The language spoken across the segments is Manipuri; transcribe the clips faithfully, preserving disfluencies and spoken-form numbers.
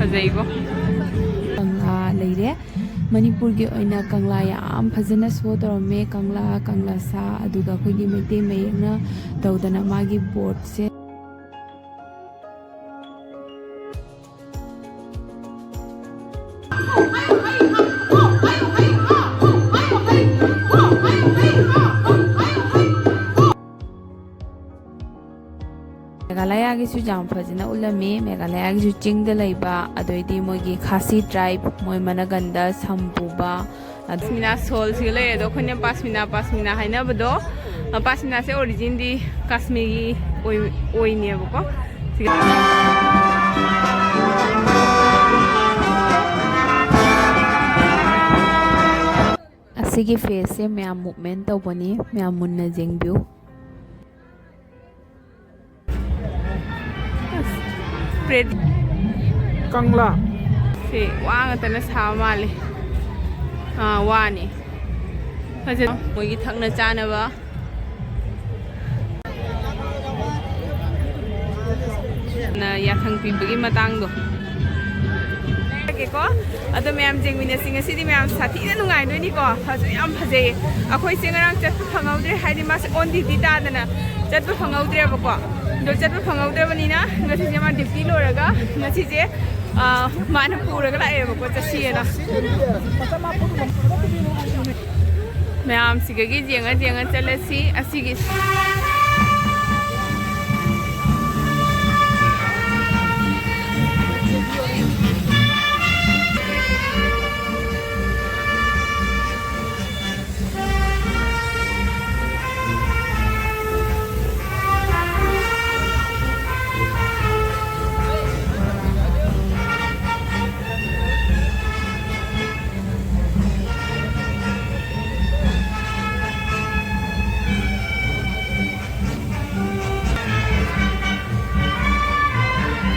ꯐꯖꯩꯀꯣ꯫ ꯀꯪꯂꯥ ꯂꯩꯔꯦ꯫ ꯃꯅꯤꯄꯨꯔꯒꯤ ꯑꯣꯏꯅ ꯀꯪꯂꯥ ꯌꯥꯝ ꯐꯖꯅ ꯁꯣ ꯇꯧꯔꯝꯃꯦ꯫ ꯀꯪꯂꯥ, ꯀꯪꯂꯥꯁꯥ, ꯑꯗꯨꯒ ꯑꯩꯈꯣꯏꯒꯤ ꯃꯩꯇꯩ ꯃꯌꯦꯛꯅ ꯇꯧꯗꯅ ꯃꯥꯒꯤ ꯕꯣꯔꯗꯁꯦ꯫ ꯃꯦꯘꯥꯂꯌꯥꯒꯤꯁꯨ ꯌꯥꯝ ꯐꯖꯅ ꯎꯠꯂꯝꯃꯤ꯫ ꯃꯦꯘꯥꯂꯌꯥꯒꯤꯁꯨ ꯆꯤꯡꯗ ꯂꯩꯕ, ꯑꯗꯩꯗꯤ ꯃꯣꯏꯒꯤ ꯈꯥꯁꯤ ꯇ꯭ꯔꯥꯏꯕ, ꯃꯣꯏ ꯃꯅꯒꯟꯗ ꯁꯝ ꯄꯨꯕ, ꯄꯥꯁꯃꯤꯅꯥ ꯁꯣꯜꯁꯤꯒ ꯂꯩꯔꯦ꯫ ꯑꯗꯣ ꯑꯩꯈꯣꯏꯅ ꯄꯥꯁꯃꯤꯅꯥ, ꯄꯥꯁꯃꯤꯅꯥ ꯍꯥꯏꯅꯕꯗꯣ, ꯑ, ꯄꯥꯁꯃꯤꯅꯥꯁꯦ ꯑꯣꯔꯤꯖꯤꯟꯗꯤ ꯀꯥꯁꯃꯤꯔꯤ ꯑꯣꯏ-, ꯑꯣꯏꯅꯦꯕꯀꯣ꯫ ꯁꯤꯒ ꯑꯁꯤꯒꯤ ꯐꯦꯁꯁꯦ ꯃꯌꯥꯝ ꯃꯨꯚꯃꯦꯟ ꯇꯧꯕꯅꯤ, ꯃꯌꯥꯝ ꯃꯨꯟꯅ ꯌꯦꯡꯕꯤꯌꯨ꯫ ꯄ꯭ꯔꯦꯠ-, ꯀꯪꯂꯥ꯫ ꯁꯤ ꯋꯥ ꯉꯥꯛꯇꯅ ꯁꯥꯕ ꯃꯥꯜꯂꯦ꯫ ꯑꯥ, ꯋꯥꯅꯤ꯫ ꯐꯖꯅ ꯃꯣꯏꯒꯤ ꯊꯛꯅ ꯆꯥꯅꯕ꯫ ꯅ ꯌꯥꯊꯪ ꯄꯤꯕꯒꯤ ꯃꯇꯥꯡꯗꯣ꯫ ꯀꯣ ꯑꯗꯣ ꯃꯌꯥꯝ ꯌꯦꯡꯃꯤꯟꯅꯁꯤ꯫ ꯉꯁꯤꯗꯤ ꯃꯌꯥꯝ ꯁꯥꯊꯤꯅ ꯅꯨꯡꯉꯥꯏꯗꯣꯏꯅꯤꯀꯣ꯫ ꯐꯁꯨ ꯌꯥꯝ ꯐꯖꯩꯌꯦ꯫ ꯑꯩꯈꯣꯏꯁꯦ ꯉꯔꯥꯡ ꯆꯠꯄ ꯐꯪꯍꯧꯗ꯭ꯔꯦ, ꯍꯥꯏꯗꯤ ꯃꯥꯁꯦ ꯑꯣꯟ ꯗ꯭ꯌꯨꯇꯤ ꯇꯥꯗꯅ ꯆꯠꯄ ꯐꯪꯍꯧꯗ꯭ꯔꯦꯕꯀꯣ꯫ ꯑꯗꯣ ꯆꯠꯄ ꯐꯪꯍꯧꯗ꯭ꯔꯕꯅꯤꯅ ꯉꯁꯤꯁꯦ ꯃꯥ ꯗ꯭ꯌꯨꯇꯤ ꯂꯣꯏꯔꯒ ꯉꯁꯤꯁꯦ, ꯑ, ꯃꯥꯅ ꯄꯨꯔꯒ ꯂꯥꯛꯑꯦꯕꯀꯣ, ꯆꯠꯁꯤꯑꯅ꯫ ꯃꯌꯥꯝꯁꯤꯗꯒꯤ ꯌꯦꯡꯉ ꯌꯦꯡꯉ ꯆꯠꯂꯁꯤ꯫ ꯑꯁꯤꯒꯤ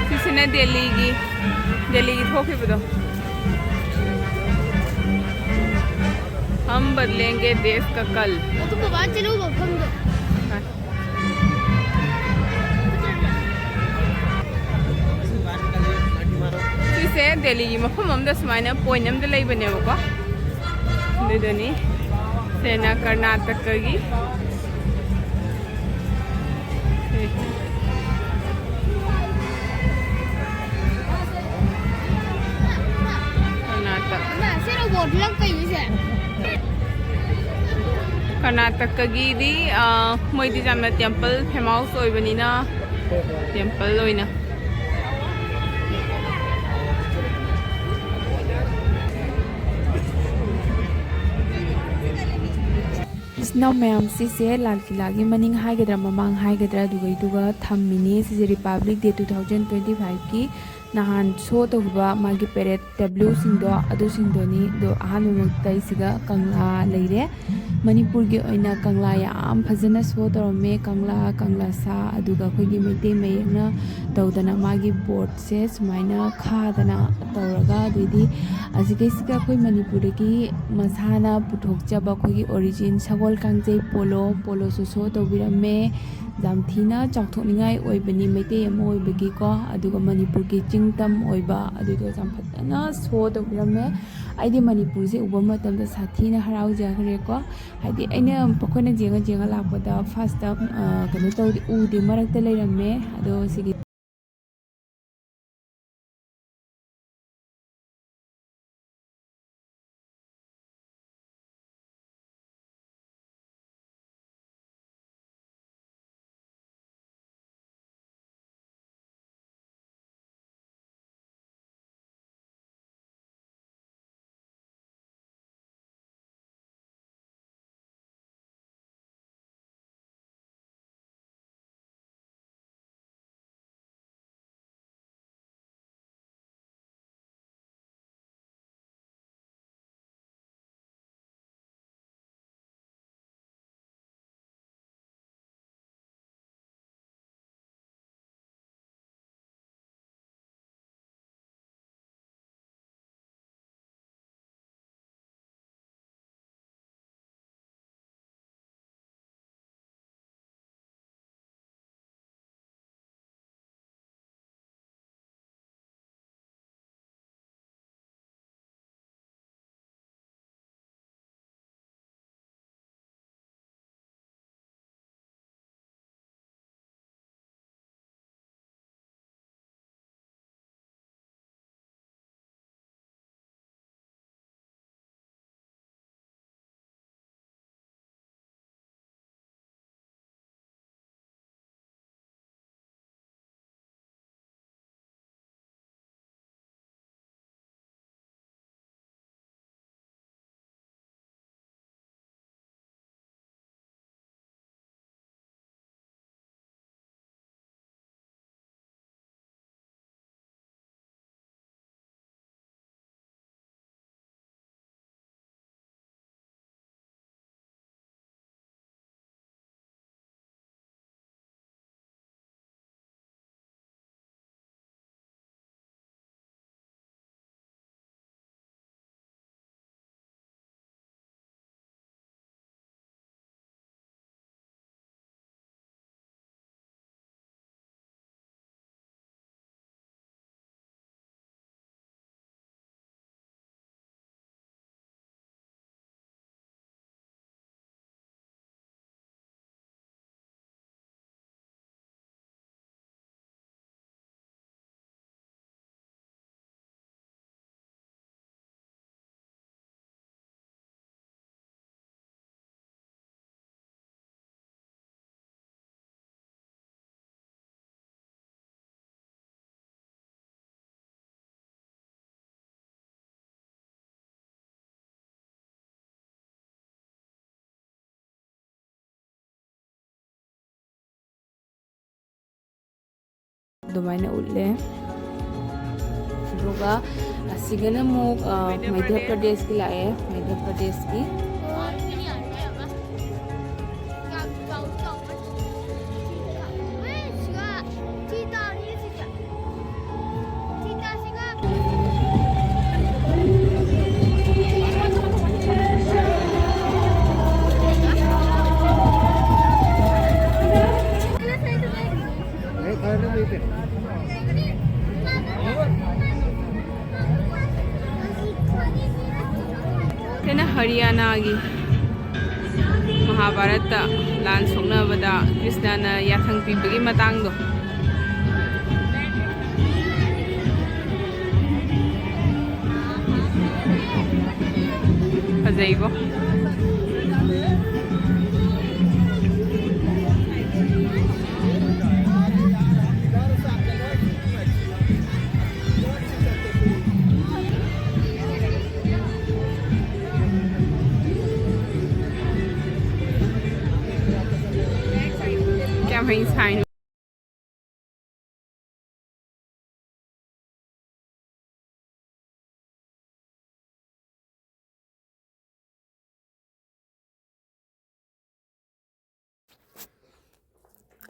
ꯁꯤꯁꯤꯅ ꯗꯦꯜꯂꯤꯒꯤ, ꯗꯦꯜꯂꯤꯒꯤ ꯊꯣꯛꯈꯤꯕꯗꯣ꯫ हम बदलेंगे देश का कल। ꯑꯗꯨ ꯕꯕꯥ ꯆꯠꯂꯨꯕ ꯃꯐꯝꯗꯣ꯫ ꯁꯤ ꯗꯦꯜꯂꯤꯒꯤ ꯃꯐꯝ ꯑꯃꯗ ꯁꯨꯃꯥꯏꯅ ꯄꯣꯏꯟ ꯑꯃꯗ ꯂꯩꯕꯅꯦꯕꯀꯣ꯫ ꯑꯗꯨꯗꯅꯤ꯫ ꯁꯦꯅ ꯀꯔꯅꯥꯇꯀꯒꯤ꯫ ꯀꯔꯅꯥꯇꯀ꯫ ꯀꯔꯅꯥꯇꯀꯒꯤꯗꯤ, ꯑ, ꯃꯣꯏꯗꯤ ꯌꯥꯝꯅ ꯇꯦꯝꯄꯜ ꯐꯦꯃꯁ ꯑꯣꯏꯕꯅꯤꯅ, ꯇꯦꯝꯄꯜ ꯑꯣꯏꯅ꯫ ꯏꯆꯤꯟ ꯏꯅꯥꯎ ꯃꯌꯥꯝ, ꯁꯤꯁꯦ ꯂꯥꯜ ꯀꯤꯂꯥꯒꯤ ꯃꯅꯤꯡ ꯍꯥꯏꯒꯗ꯭ꯔꯥ, ꯃꯃꯥꯡ ꯍꯥꯏꯒꯗ꯭ꯔꯥ, ꯑꯗꯨꯒꯩꯗꯨꯒ ꯊꯝꯃꯤꯅꯤ꯫ ꯁꯤꯁꯦ Republic Day two thousand twenty five ꯀꯤ ꯅꯍꯥꯟ ꯁꯣ ꯇꯧꯈꯤꯕ ꯃꯥꯒꯤ ꯄꯦꯔꯦꯠ ꯇꯦꯕ꯭ꯂꯨꯁꯤꯡꯗꯣ, ꯑꯗꯨꯁꯤꯡꯗꯣꯅꯤ꯫ ꯑꯗꯣ ꯑꯍꯥꯟꯕꯃꯛꯇ ꯑꯩ ꯁꯤꯗ ꯀꯪꯂꯥ ꯂꯩꯔꯦ꯫ ꯃꯅꯤꯄꯨꯔꯒꯤ ꯑꯣꯏꯅ ꯀꯪꯂꯥ ꯌꯥꯝ ꯐꯖꯅ ꯁꯣ ꯇꯧꯔꯝꯃꯦ꯫ ꯀꯪꯂꯥ, ꯀꯪꯂꯥꯁꯥ, ꯑꯗꯨꯒ ꯑꯩꯈꯣꯏꯒꯤ ꯃꯩꯇꯩ ꯃꯌꯦꯛꯅ ꯇꯧꯗꯅ ꯃꯥꯒꯤ ꯕꯣꯔꯗꯁꯦ ꯁꯨꯃꯥꯏꯅ ꯈꯥꯗꯅ ꯇꯧꯔꯒ, ꯑꯗꯩꯗꯤ ꯑꯁꯤꯗꯩꯁꯤꯗ ꯑꯩꯈꯣꯏ ꯃꯅꯤꯄꯨꯔꯗꯒꯤ ꯃꯁꯥꯅ ꯄꯨꯊꯣꯛꯆꯕ ꯑꯩꯈꯣꯏꯒꯤ ꯑꯣꯔꯤꯖꯤꯟ ꯁꯒꯣꯜ ꯀꯥꯡꯖꯩ ꯄꯣꯂꯣ, ꯄꯣꯂꯣꯁꯨ ꯁꯣ ꯇꯧꯕꯤꯔꯝꯃꯦ꯫ ꯌꯥꯝ ꯊꯤꯅ ꯆꯥꯎꯊꯣꯛꯅꯤꯡꯉꯥꯏ ꯑꯣꯏꯕꯅꯤ ꯃꯩꯇꯩ ꯑꯃ ꯑꯣꯏꯕꯒꯤꯀꯣ꯫ ꯑꯗꯨꯒ ꯃꯅꯤꯄꯨꯔꯒꯤ ꯆꯤꯡ ꯇꯝ ꯑꯣꯏꯕ ꯑꯗꯨꯗꯣ ꯌꯥꯝ ꯐꯖꯅ ꯁꯣ ꯇꯧꯕꯤꯔꯝꯃꯦ꯫ ꯑꯩꯗꯤ ꯃꯅꯤꯄꯨꯔꯁꯦ ꯎꯕ ꯃꯇꯝꯗ ꯁꯥꯊꯤꯅ ꯍꯔꯥꯎꯖꯈ꯭ꯔꯦꯀꯣ꯫ ꯍꯥꯏꯗꯤ ꯑꯩꯅ, ꯑꯩꯈꯣꯏꯅ ꯌꯦꯡꯉ ꯌꯦꯡꯉ ꯂꯥꯛꯄꯗ ꯐꯥꯔꯁꯇ, ꯑ, ꯀꯩꯅꯣ ꯇꯧꯗꯦ, ꯎꯗꯦ, ꯃꯔꯛꯇ ꯂꯩꯔꯝꯃꯦ꯫ ꯑꯗꯣ ꯁꯤꯒꯤ ꯑꯗꯨꯃꯥꯏꯅ ꯎꯠꯂꯦ꯫ ꯑꯗꯨꯒ ꯑꯁꯤꯒꯅ ꯑꯃꯨꯛ, ꯑ, ꯃꯙ꯭ꯌ ꯄ꯭ꯔꯗꯦꯁꯀꯤ ꯂꯥꯛꯑꯦ, ꯃꯙ꯭ꯌ ꯄ꯭ꯔꯗꯦꯁꯀꯤ꯫ ꯁꯤꯅ ꯍꯔꯤꯌꯥꯅꯥꯒꯤ ꯃꯍꯥꯚꯥꯔꯠꯇ ꯂꯥꯟ ꯁꯣꯛꯅꯕꯗ ꯀ꯭ꯔꯤꯁꯅꯅ ꯌꯥꯊꯪ ꯄꯤꯕꯒꯤ ꯃꯇꯥꯡꯗꯣ꯫ ꯐꯖꯩꯕꯣ꯫ ꯀꯌꯥꯝ ꯍꯩ ꯁꯥꯏꯅꯣ꯫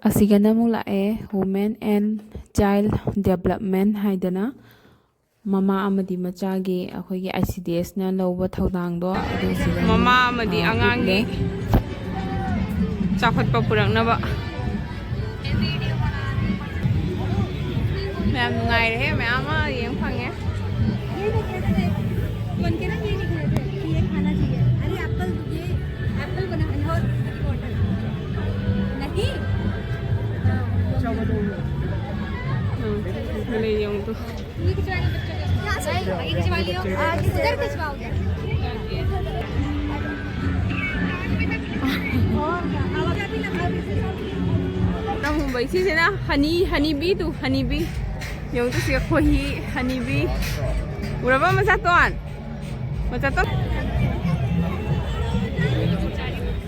ꯑꯁꯤꯒꯅ ꯑꯃꯨꯛ ꯂꯥꯛꯑꯦ, Women and Child Development ꯍꯥꯏꯗꯅ, ꯃꯃꯥ ꯑꯃꯗꯤ ꯃꯆꯥꯒꯤ ꯑꯩꯈꯣꯏꯒꯤ ꯑꯥꯏ ꯁꯤ ꯗꯤ ꯑꯦꯁꯅ ꯂꯧꯕ ꯊꯧꯗꯥꯡꯗꯣ ꯑꯗꯨ ꯁꯤꯗ ꯃꯃꯥ ꯑꯃꯗꯤ ꯑ, ꯑꯉꯥꯡꯒꯤ ꯎꯠꯂꯦ꯫ ꯆꯥꯎꯈꯠꯄ ꯄꯨꯔꯛꯅꯕ꯫ ꯃꯌꯥꯝ ꯅꯨꯡꯉꯥꯏꯔꯦꯍꯦ, ꯃꯌꯥꯝ ꯑꯃ ꯌꯦꯡ ꯐꯪꯉꯦ꯫ ये देखिए, बन के ना ये निकले थे कि ये खाना चाहिए। अरे एप्पल, ये एप्पल बना है और वाटर। नहीं। हाँ, ले जाऊँ तो। ये खिंचवा लो बच्चों के। यहाँ से, ये खिंचवा लियो। उधर खिंचवाओगे। ꯅꯪ ꯃꯨꯝꯕꯩ ꯁꯤꯁꯤꯅ ꯍꯅꯤ, ꯍꯅꯤꯕꯤ ꯇꯨ, ꯍꯅꯤꯕꯤ꯫ ꯌꯦꯡꯉꯨ ꯇꯨ ꯁꯤꯒ ꯈꯣꯏꯍꯤ, ꯍꯅꯤꯕꯤ꯫ ꯎꯔꯕ ꯃꯆꯥꯇꯣꯟ? ꯃꯆꯥꯇꯣꯟ?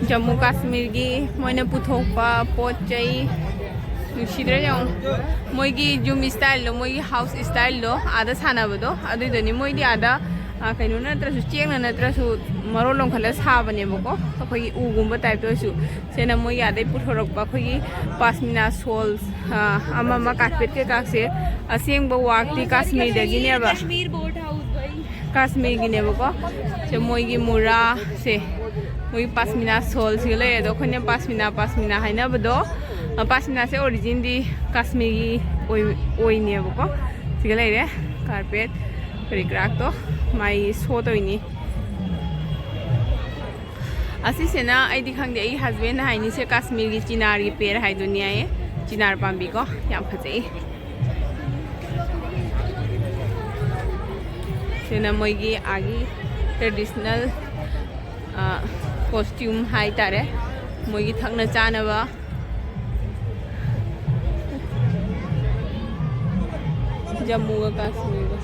ꯖꯝꯃꯨ ꯀꯥꯁꯃꯤꯔꯒꯤ ꯃꯣꯏꯅ ꯄꯨꯊꯣꯛꯄ ꯄꯣꯠ ꯆꯩ꯫ ꯅꯨꯡꯁꯤꯗ꯭ꯔꯥ ꯌꯦꯡꯉꯣ꯫ ꯃꯣꯏꯒꯤ ꯌꯨꯝ ꯏꯁꯇꯥꯏꯜꯗꯣ, ꯃꯣꯏꯒꯤ ꯍꯥꯎꯁ ꯏꯁꯇꯥꯏꯜꯗꯣ, ꯑꯥꯗ ꯁꯥꯟꯅꯕꯗꯣ ꯑꯗꯨꯏꯗꯨꯅꯤ꯫ ꯃꯣꯏꯗꯤ ꯑꯥꯗ, ꯑ, ꯀꯩꯅꯣ ꯅꯠꯇ꯭ꯔꯁꯨ, ꯆꯦꯡꯅ ꯅꯠꯇ꯭ꯔꯁꯨ ꯃꯔꯣꯜ ꯂꯣꯝꯈꯠꯂ ꯁꯥꯕꯅꯦꯕꯀꯣ, ꯑꯩꯈꯣꯏꯒꯤ ꯎꯒꯨꯝꯕ ꯇꯥꯏꯞꯇ ꯑꯣꯏꯔꯁꯨ꯫ ꯁꯤꯅ ꯃꯣꯏꯒꯤ ꯑꯥꯗꯩ ꯄꯨꯊꯣꯔꯛꯄ ꯑꯩꯈꯣꯏꯒꯤ ꯄꯥꯁꯃꯤꯅꯥ ꯁꯣꯜꯁ, ꯑ, ꯑꯃ ꯑꯃ ꯀꯥꯔꯄꯦꯠ ꯀꯩꯀꯥꯁꯦ꯫ ꯑꯁꯦꯡꯕ ꯋꯥꯛꯇꯤ ꯀꯥꯁꯃꯤꯔꯗꯒꯤꯅꯦꯕ꯫ ꯀꯥꯁꯃꯤꯔꯒꯤꯅꯦꯕꯀꯣ꯫ ꯁꯦ ꯃꯣꯏꯒꯤ ꯃꯨꯔꯥꯁꯦ, ꯃꯣꯏꯒꯤ ꯄꯥꯁꯃꯤꯅꯥ ꯁꯣꯜꯁꯤꯒ ꯂꯩꯔꯦ꯫ ꯑꯗꯣ ꯑꯩꯈꯣꯏꯅ ꯄꯥꯁꯃꯤꯅꯥ, ꯄꯥꯁꯃꯤꯅꯥ ꯍꯥꯏꯅꯕꯗꯣ, ꯑ, ꯄꯥꯁꯃꯤꯅꯥꯁꯦ ꯑꯣꯔꯤꯖꯤꯟꯗꯤ ꯀꯥꯁꯃꯤꯔꯒꯤ ꯑꯣꯏ-, ꯑꯣꯏꯅꯦꯕꯀꯣ꯫ ꯁꯤꯒ ꯂꯩꯔꯦ ꯀꯥꯔꯄꯦꯠ ꯀꯔꯤ ꯀꯔꯥꯛꯇꯣ, ꯃꯥꯏ ꯁꯣ ꯇꯧꯔꯤꯅꯤ꯫ ꯑꯁꯤꯁꯤꯅ ꯑꯩꯗꯤ ꯈꯪꯗꯦ, ꯑꯩꯒꯤ ꯍꯁꯕꯦꯟꯅ ꯍꯥꯏꯅꯤꯁꯦ ꯀꯥꯁꯃꯤꯔꯒꯤ ꯆꯤꯅꯥꯔꯒꯤ ꯄꯦꯔ ꯍꯥꯏꯗꯨꯅꯤ ꯍꯥꯏꯌꯦ꯫ ꯆꯤꯅꯥꯔ ꯄꯥꯝꯕꯤꯀꯣ, ꯌꯥꯝ ꯐꯖꯩ꯫ ꯁꯤꯅ ꯃꯣꯏꯒꯤ ꯑꯥꯒꯤ ꯇ꯭ꯔꯦꯗꯤꯁꯅꯦꯜ, ꯑ, ꯀꯣꯁꯇ꯭ꯌꯨꯝ ꯍꯥꯏꯇꯥꯔꯦ, ꯃꯣꯏꯒꯤ ꯊꯛꯅ ꯆꯥꯅꯕ꯫ ꯖꯝꯃꯨꯒ ꯀꯥꯁꯃꯤꯔꯒ꯫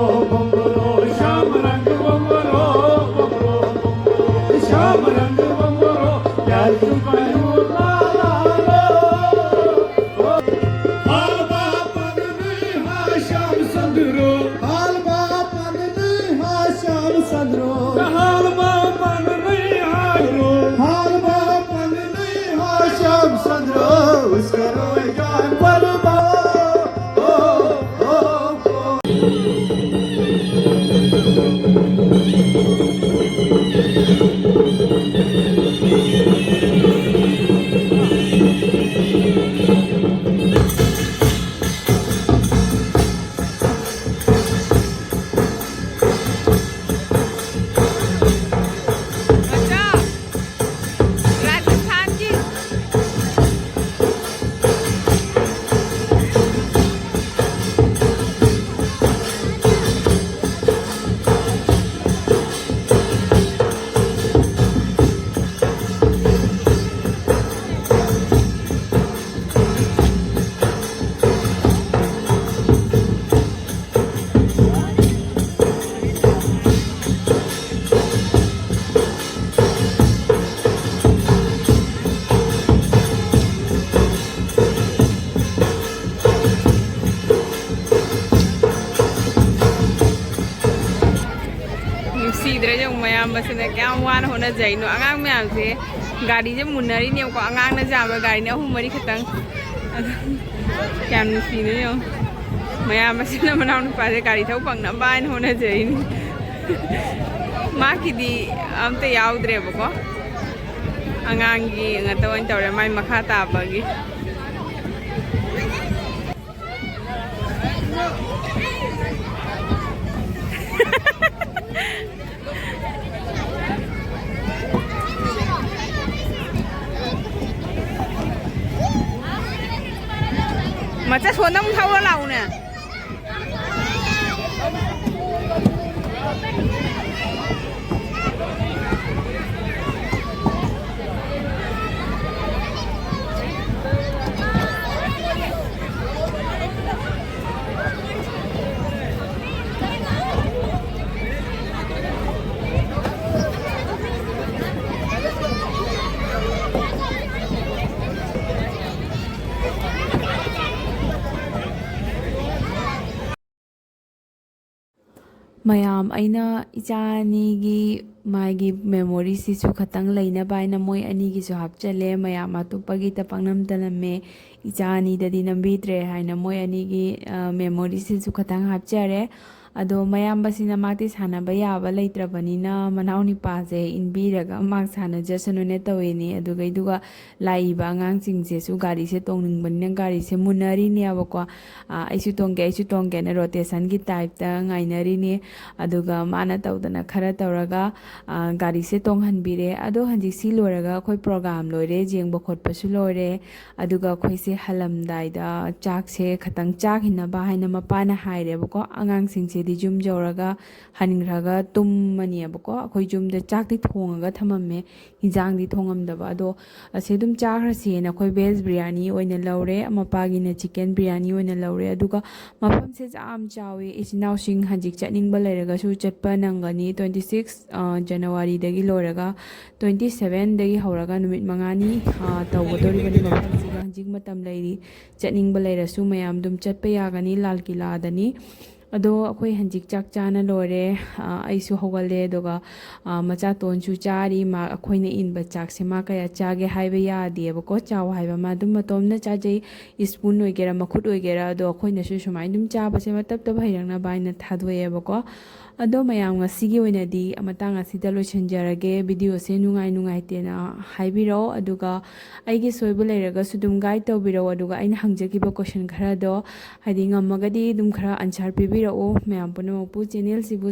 श्याम रंग बंगलो, बंगलो, बंगलो, श्याम रंग बंगलो, प्यार क्यों करूं लाला लो। हाल बापन नहीं हा श्याम संदरो, हाल बापन नहीं हा श्याम संदरो, हाल बापन नहीं हा, हाल बापन नहीं हा श्याम संदरो, उसका रोए जान पर बा। अच्छा, राजस्थान की। ꯅꯨꯡꯁꯤꯗ꯭ꯔꯥ ꯌꯦꯡꯉꯨ, ꯃꯌꯥꯝꯕꯁꯤꯅ ꯀꯌꯥꯝ ꯋꯥꯅ ꯍꯣꯠꯅꯖꯩꯅꯣ꯫ ꯑꯉꯥꯡ ꯃꯌꯥꯝꯁꯦ ꯒꯥꯔꯤꯁꯦ ꯃꯨꯟꯅꯔꯤꯅꯦꯕꯀꯣ꯫ ꯑꯉꯥꯡꯅ ꯌꯥꯝꯕ ꯒꯥꯔꯤꯅꯦ, ꯑꯍꯨꯝ ꯃꯔꯤ ꯈꯛꯇꯪ꯫ ꯑꯗꯨ ꯀꯌꯥꯝ ꯅꯨꯡꯁꯤꯅꯣ ꯌꯦꯡꯉꯣ꯫ ꯃꯌꯥꯝꯕꯁꯤꯅ ꯃꯅꯥꯎ ꯅꯨꯄꯥꯁꯦ ꯒꯥꯔꯤ ꯊꯧ ꯐꯪꯅꯕ ꯍꯥꯏꯅ ꯍꯣꯠꯅꯖꯔꯤꯅꯤ꯫ ꯃꯥꯒꯤꯗꯤ ꯑꯝꯇ ꯌꯥꯎꯗ꯭ꯔꯦꯕꯀꯣ꯫ ꯑꯉꯥꯡꯒꯤ ꯉꯥꯛꯇ ꯑꯣꯏꯅ ꯇꯧꯔꯦ, ꯃꯥꯏ ꯃꯈꯥ ꯇꯥꯕꯒꯤ꯫ ꯃꯆꯥ ꯁꯣꯟꯗ ꯑꯃꯨꯛ ꯊꯧꯔ ꯂꯥꯛꯎꯅꯦ꯫ ꯃꯌꯥꯝ, ꯑꯩꯅ ꯏꯆꯥ ꯑꯅꯤꯒꯤ ꯃꯥꯒꯤ ꯃꯦꯃꯣꯔꯤꯁꯤꯁꯨ ꯈꯇꯪ ꯂꯩꯅꯕ ꯍꯥꯏꯅ ꯃꯣꯏ ꯑꯅꯤꯒꯤꯁꯨ ꯍꯥꯞꯆꯜꯂꯦ꯫ ꯃꯌꯥꯝ ꯑꯇꯣꯞꯄꯒꯤꯗ ꯄꯪꯅꯝꯗ ꯅꯝꯃꯦ, ꯏꯆꯥ ꯑꯅꯤꯗꯗꯤ ꯅꯝꯕꯤꯗ꯭ꯔꯦ ꯍꯥꯏꯅ ꯃꯣꯏ ꯑꯅꯤꯒꯤ ꯃꯦꯃꯣꯔꯤꯁꯤꯁꯨ ꯈꯇꯪ ꯍꯥꯞꯆꯔꯦ꯫ ꯑꯗꯣ ꯃꯌꯥꯝꯕꯁꯤꯅ ꯃꯥꯛꯇꯤ ꯁꯥꯟꯅꯕ ꯌꯥꯕ ꯂꯩꯇ꯭ꯔꯕꯅꯤꯅ ꯃꯅꯥꯎ ꯅꯨꯄꯥꯁꯦ ꯏꯟꯕꯤꯔꯒ ꯃꯥꯛ ꯁꯥꯟꯅꯖꯁꯅꯨꯅ ꯇꯧꯋꯤꯅꯤ꯫ ꯑꯗꯨꯒ ꯑꯗꯨꯒ ꯂꯥꯛꯏꯕ ꯑꯉꯥꯡꯁꯤꯡꯁꯤꯁꯨ ꯒꯥꯔꯤꯁꯦ ꯇꯣꯡꯅꯤꯡꯕꯅꯤꯅ ꯒꯥꯔꯤꯁꯦ ꯃꯨꯟꯅꯔꯤꯅꯦꯕꯀꯣ꯫ ꯑꯩꯁꯨ ꯇꯣꯡꯒꯦ, ꯑꯩꯁꯨ ꯇꯣꯡꯒꯦꯅ ꯔꯣꯇꯦꯁꯟꯒꯤ ꯇꯥꯏꯞꯇ ꯉꯥꯏꯅꯔꯤꯅꯦ꯫ ꯑꯗꯨꯒ ꯃꯥꯅ ꯇꯧꯗꯅ ꯈꯔ ꯇꯧꯔꯒ ꯒꯥꯔꯤꯁꯦ ꯇꯣꯡꯍꯟꯕꯤꯔꯦ꯫ ꯑꯗꯣ ꯍꯧꯖꯤꯛ ꯁꯤ ꯂꯣꯏꯔꯒ ꯑꯩꯈꯣꯏ ꯄ꯭ꯔꯣꯒꯥꯝ ꯂꯣꯏꯔꯦ, ꯌꯦꯡꯕ ꯈꯣꯠꯄꯁꯨ ꯂꯣꯏꯔꯦ꯫ ꯑꯗꯨꯒ ꯑꯩꯈꯣꯏꯁꯦ ꯍꯜꯂꯝꯗꯥꯏꯗ ꯆꯥꯛꯁꯦ ꯈꯇꯪ ꯆꯥꯈꯤꯅꯕ ꯍꯥꯏꯅ ꯃꯄꯥꯅ ꯍꯥꯏꯔꯦꯕꯀꯣ꯫ ꯑꯉꯥꯡꯁꯤꯡꯁꯤꯗꯤ ꯌꯨꯝ ꯌꯧꯔꯒ ꯍꯟꯈ꯭ꯔꯒ ꯇꯨꯝꯃꯅꯦꯕꯀꯣ꯫ ꯑꯩꯈꯣꯏ ꯌꯨꯝꯗ ꯆꯥꯛꯇꯤ ꯊꯣꯡꯉꯒ ꯊꯝꯃꯝꯃꯦ, ꯍꯤꯟꯖꯥꯡꯗꯤ ꯊꯣꯡꯉꯝꯗꯕ꯫ ꯑꯗꯣ ꯑꯁꯤ ꯑꯗꯨꯝ ꯆꯥꯈ꯭ꯔꯁꯦꯅ ꯑꯩꯈꯣꯏ ꯚꯦꯖ ꯕꯤꯔꯌꯥꯅꯤ ꯑꯣꯏꯅ ꯂꯧꯔꯦ, ꯃꯄꯥꯒꯤꯅ ꯆꯤꯛꯀꯟ ꯕꯤꯔꯌꯥꯅꯤ ꯑꯣꯏꯅ ꯂꯧꯔꯦ꯫ ꯑꯗꯨꯒ ꯃꯐꯝꯁꯦ ꯌꯥꯝ ꯆꯥꯎꯋꯤ꯫ ꯏꯆꯤꯟ ꯏꯅꯥꯎꯁꯤꯡ ꯍꯧꯖꯤꯛ ꯆꯠꯅꯤꯡꯕ ꯂꯩꯔꯒꯁꯨ ꯆꯠꯄ ꯅꯪꯒꯅꯤ꯫ ꯇ꯭ꯋꯦꯟꯇꯤ ꯁꯤꯛꯁ ꯖꯅꯋꯥꯔꯤꯗꯒꯤ ꯂꯣꯏꯔꯒ ꯇ꯭ꯋꯦꯟꯇꯤ ꯁꯦꯚꯦꯟꯗꯒꯤ ꯍꯧꯔꯒ ꯅꯨꯃꯤꯠ ꯃꯉꯥꯅꯤ ꯇꯧꯒꯗꯧꯔꯤꯕꯅꯤ꯫ ꯃꯐꯝꯁꯤꯗ ꯍꯧꯖꯤꯛ ꯃꯇꯝ ꯂꯩꯔꯤ꯫ ꯆꯠꯅꯤꯡꯕ ꯂꯩꯔꯁꯨ ꯃꯌꯥꯝ ꯑꯗꯨꯝ ꯆꯠꯄ ꯌꯥꯒꯅꯤ꯫ ꯂꯥꯜ ꯀꯤꯂꯥꯗꯅꯤ꯫ ꯑꯗꯣ ꯑꯩꯈꯣꯏ ꯍꯧꯖꯤꯛ ꯆꯥꯛ ꯆꯥꯅ ꯂꯣꯏꯔꯦ꯫ ꯑꯩꯁꯨ ꯍꯧꯒꯠꯂꯦ꯫ ꯑꯗꯨꯒ ꯃꯆꯥꯇꯣꯟꯁꯨ ꯆꯥꯔꯤ꯫ ꯃꯥ ꯑꯩꯈꯣꯏꯅ ꯏꯟꯕ ꯆꯥꯛꯁꯦ ꯃꯥ ꯀꯌꯥ ꯆꯥꯒꯦ ꯍꯥꯏꯕ ꯌꯥꯗꯦꯕꯀꯣ꯫ ꯆꯥꯎ ꯍꯥꯏꯕ ꯃꯥ ꯑꯗꯨꯝ ꯃꯇꯣꯝꯅ ꯆꯥꯖꯩ, ꯏꯁꯄꯨꯟ ꯑꯣꯏꯒꯦꯔꯥ ꯃꯈꯨꯠ ꯑꯣꯏꯒꯦꯔꯥ꯫ ꯑꯗꯣ ꯑꯩꯈꯣꯏꯅꯁꯨ ꯁꯨꯃꯥꯏꯅ ꯑꯗꯨꯝ ꯆꯥꯕꯁꯦ ꯃꯇꯞ ꯇꯞ ꯍꯩꯔꯛꯅꯕ ꯍꯥꯏꯅ ꯊꯥꯗꯣꯛꯑꯦꯕꯀꯣ꯫ ꯑꯗꯣ ꯃꯌꯥꯝ, ꯉꯁꯤꯒꯤ ꯑꯣꯏꯅꯗꯤ ꯃꯇꯥꯡ ꯑꯁꯤꯗ ꯂꯣꯏꯁꯤꯟꯖꯔꯒꯦ꯫ ꯚꯤꯗꯤꯑꯣꯁꯦ ꯅꯨꯡꯉꯥꯏ ꯅꯨꯡꯉꯥꯏꯇꯦꯅ ꯍꯥꯏꯕꯤꯔꯛꯑꯣ꯫ ꯑꯗꯨꯒ ꯑꯩꯒꯤ ꯁꯣꯏꯕ ꯂꯩꯔꯒꯁꯨ ꯑꯗꯨꯝ ꯒꯥꯏꯗ ꯇꯧꯕꯤꯔꯛꯑꯣ꯫ ꯑꯗꯨꯒ ꯑꯩꯅ ꯍꯪꯖꯈꯤꯕ ꯀꯣꯏꯁꯟ ꯈꯔꯗꯣ, ꯍꯥꯏꯗꯤ ꯉꯝꯃꯒꯗꯤ ꯑꯗꯨꯝ ꯈꯔ ꯑꯟꯁꯔ ꯄꯤꯕꯤꯔꯛꯎ꯫ ꯃꯌꯥꯝ ꯄꯨꯝꯅꯃꯛꯄꯨ ꯆꯦꯅꯦꯜꯁꯤꯕꯨ